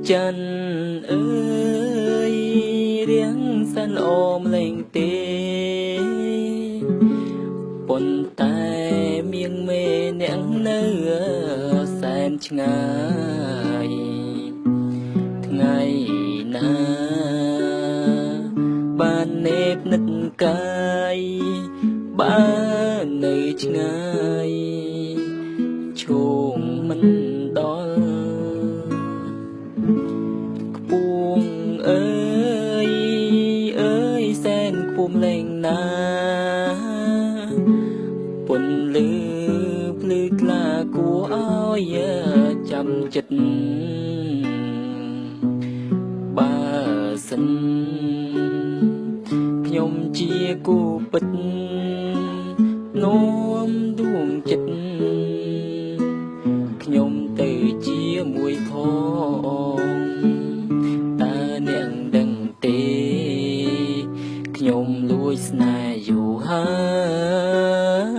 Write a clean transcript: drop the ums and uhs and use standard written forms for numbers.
ច័ន្ទអើយរៀងសែនល្អម្លេងទេប៉ុន្តែមៀងមេអ្នកនៅសែនឆ្ងាយថ្ងៃណាបាននេបនិតកាយបាននៅឆ្ងាយឈោងមិនដល់ខ្ពងអើយអើយសែនខ្ពំលែងណាពន្លឺភ្លឺថ្លាគួរឲ្យចាំចិត្តបើសិនខ្ញុំជាគូពិតនាំដួងចិត្តខ្ញុំទៅជាមួយផងតើអ្នកដឹងទេខ្ញុំលួចស្នេហ៍យូរហើយ។